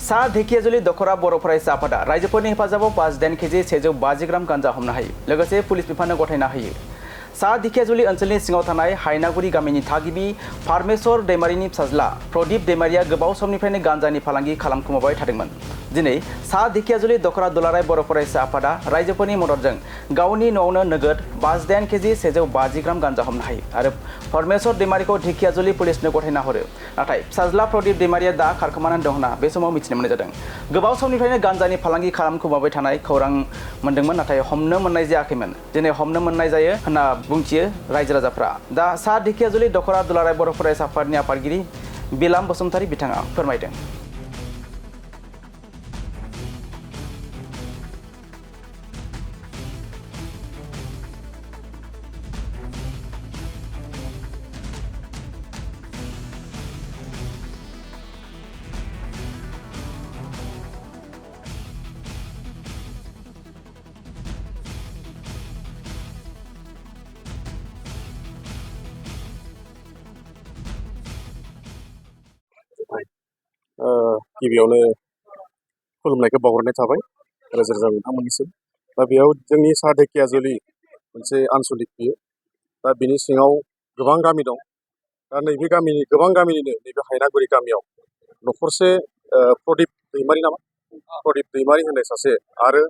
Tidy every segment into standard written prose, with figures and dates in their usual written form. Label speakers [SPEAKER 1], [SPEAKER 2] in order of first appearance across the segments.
[SPEAKER 1] सा धेकियाजुलि दखरा बर' फरायसा आफादा रायजोफोरनि हेफाजाबाव 5 केजि 150 ग्राम गांजा हमनो हायो लोगोसे पुलिस बिफाननो गथायना होयो। सा धेकियाजुलि ओनसोलनि सिङाव थानाय हायनागुरि गामिनि थागिबि पारमेश्वर दैमारिनि फिसाज्ला प्रदीप दैमारिया गोबाव समनिफ्रायनो गांजानि फालांगि खालामखुमाबाय थादोंमोन। दिनै सा धेकियाजुलि दखरा दुलाराय बर' फरायसा आफादा रायजोफोरनि मददजों गावनि न'आवनो नोगोद 5 केजि 150 ग्राम गांजा हमनो हायो आरो परमेश्वर दैमारिखौ धेकियाजुलि पुलिसनो गथायना हरो। नाथाय फिसाज्ला प्रदीप दैमारिया दा खारखोमानानै दं होनना बे समाव मिथिनो मोननाय जादों। गोबाव समनिफ्रायनो गांजानि फालांगि खालामखुमाबाय थानाय खौरां मोनदोंमोन, नाथाय हमनो मोननाय जायाखैमोन। दिनै हमनो मोननाय जायो होनना बुंथियो रायजो राजाफ्रा। दा सा धेकियाजुलि दखरा दुलाराय बर' फरायसा आफादनि आफादगिरि बिलाम बसुमतारी बिथाङा फोरमायदों।
[SPEAKER 2] गिबियावनो खुलुमनायखौ बावहरनाय थाबाय रोजा रोजा नोंथांमोननिसिम। दा बेयाव जोंनि सा धेकियाजुलि मोनसे आनसलिक बियो। दा बिनि सिङाव गोबां गामि दं। दा नैबे गामिनि गोबां गामिनिनो नैबे हायनागुरि गामियाव न'खरसे प्रदीप दैमारि नामा प्रदीप दैमारि होननाय सासे आरो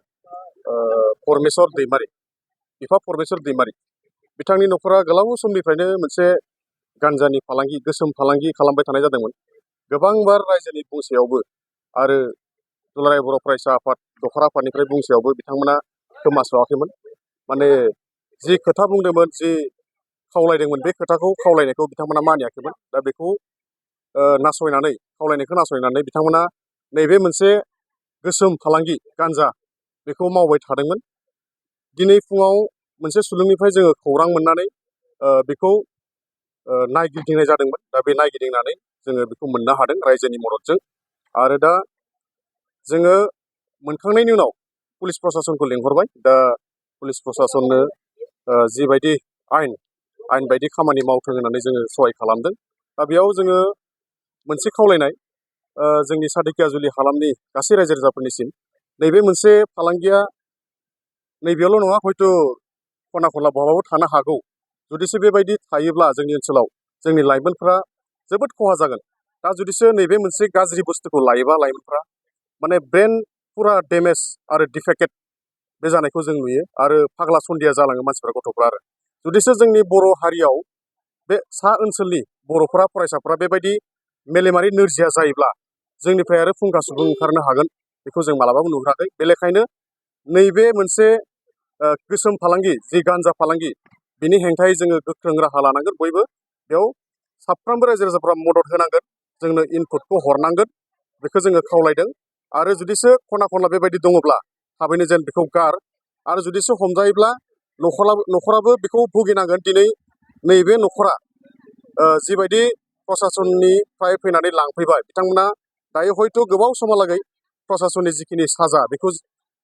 [SPEAKER 2] परमेश्वर दैमारि बिफा परमेश्वर दैमारि बिथांनि न'खरा गोलाव समनिफ्रायनो मोनसे गान्जानि फालांगि गोसोम फालांगि खालामबाय थानाय जादोंमोन। गोबांबार रायजोनि बुंसायावबो आरो दुलाराय बर' फरायसा आफाद दखरा आफादनिफ्राय बुंसायावबो बिथांमोना खोमास्रावाखैमोन। माने जि खोथा बुंदोंमोन, जि खावलायदोंमोन, बे खोथाखौ खावलायनायखौ बिथांमोना मानियाखैमोन। दा बेखौ खावलायनायखौ नासयनानै बिथांमोना नैबे मोनसे गोसोम फालांगि गान्जा बेखौ मावबाय थादोंमोन। दिनै फुङाव मोनसे सुलुंनिफ्राय जोङो खौरां मोननानै बेखौ नायगिदिंनाय जादोंमोन। दा बे नायगिदिंनानै जोङो बेखौ मोननो हादों रायजोनि मददजों। आरो दा जोङो मोनखांनायनि उनाव पुलिस प्रसासनखौ लिंहरबाय। दा पुलिस प्रसासननो जिबायदि आयेन बायदि खामानि मावथों होननानै जोङो सहाय खालामदों। दा बेयाव जोङो मोनसे खावलायनाय जोंनि सा धेकियाजुलि हालामनि गासै रायजो राजाफोरनिसिम, नैबे मोनसे फालांगिया नैबेयावल' नङा, हयथ' खना खनला बहाबाबो थानो हागौ। जुदिसो बेबायदि थायोब्ला जोंनि ओनसोलाव जोंनि लाइमोनफ्रा जोबोद खहा जागोन। दा जुदिसो नैबे मोनसे गाज्रि बुस्थुखौ लायोबा लाइमोनफ्रा माने ब्रेन फुरा डेमेज आरो डिफेक्टेड बे जानायखौ जों नुयो आरो फाग्ला सन्दिया जालाङो मानसिफ्रा, गथ'फ्रा। आरो जुदिसो जोंनि बर' हारियाव बे सा ओनसोलनि बर'फोरा फरायसाफ्रा बेबायदि मेलेमारि नोरजिया जायोब्ला जोंनिफ्राय आरो फुंखा सुबुं ओंखारनो हागोन, बेखौ जों मालाबाबो नुहुराखै। बे लेखायनो नैबे मोनसे गोसोम फालांगि, जि गान्जा फालांगि, बिनि हेंथायै जोङो गोख्रों राहा लानांगोन। बयबो बेयाव साफ्रोमबो रायजो राजाफ्रा मदद होनांगोन, जोंनो इनपुटखौ हरनांगोन, बेखौ जोङो खावलायदों। आरो जुदिसो खना खनला बेबायदि दङब्ला थाबैनो जेन बेखौ गार, आरो जुदिसो हमजायोब्ला न'खराबो बेखौ भुगिनांगोन। दिनै नैबे न'खरा जिबायदि प्रसासननिफ्राय फैनानै लांफैबाय, बिथांमोना दायो हयथ' गोबाव समहालागै प्रसासननि जिखिनि साजा बेखौ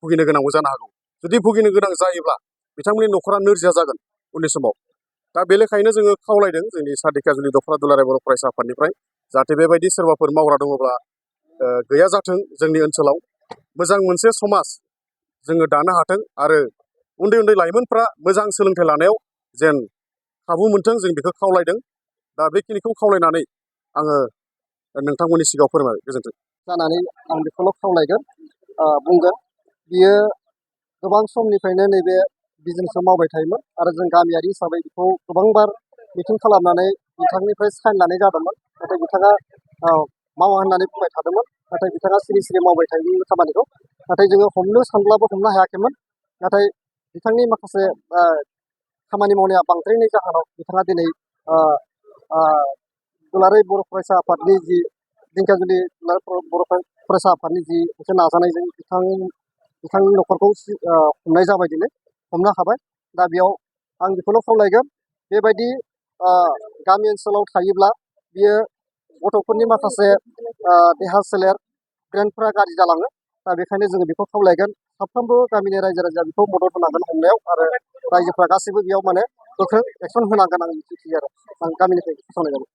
[SPEAKER 2] भुगिनो गोनांबो जानो हागौ। जुदि भुगिनो गोनां जायोब्ला बिथांमोननि न'खरा नोरजिया जागोन उननि समाव। दा बे लेखायनो जोङो खावलायदों जोंनि सा धेकियाजुलि दखरा दुलाराय बर' फरायसा आफादनिफ्राय, जाहाथे बेबायदि सोरबाफोर मावग्रा दङब्ला गैया जाथों। जोंनि ओनसोलाव मोजां मोनसे समाज जोङो दानो हाथों आरो उन्दै उन्दै लाइमोनफ्रा मोजां सोलोंथाइ लानायाव जेन खाबु मोनथों, जों बेखौ खावलायदों। दा बेखिनिखौ खावलायनानै आङो नोंथांमोननि सिगाङाव फोरमायबाय। गोजोन्थों
[SPEAKER 3] जानानै आं बेखौल' खावलायगोन, बुंगोन। बियो गोबां समनिफ्रायनो नैबे बिजनेसखौ मावबाय थायोमोन आरो जों गामियारि हिसाबै बेखौ गोबांबार मिटिं खालामनानै बिथांनिफ्राय साइन लानाय जादोंमोन। नाथाय बिथाङा मावा होननानै बुंबाय थादोंमोन। नाथाय बिथाङा सिरि सिरि मावबाय थायोमोन खामानिखौ। नाथाय जोङो हमनो सानब्लाबो हमनो हायाखैमोन। नाथाय बिथांनि माखासे खामानि मावनाया बांद्रायनाय जाहोनाव बिथाङा दिनै दुलाराय बर' फरायसा आफादनि जि धेकियाजुलि बर' फरायसा आफादनि जि मोनसे नाजानायजों बिथांनि न'खरखौ हमनाय जाबाय, दिनै हमनो हाबाय। दा बेयाव आं बेखौल' खावलायगोन, बेबायदि गामि ओनसोलाव थायोब्ला बियो गथ'फोरनि माखासे देहा सोलेर ब्रेनफ्रा गाज्रि जालाङो। दा बेखायनो जोङो बेखौ खावलायगोन, साफ्रोमबो गामिनि रायजो राजाया बेखौ मदद होनांगोन हमनायाव, आरो रायजोफ्रा गासैबो बेयाव माने गोख्रों एक्सन होनांगोन। आं मिथियो आरो आं गामिनिफ्राय फोसावनाय जाबाय।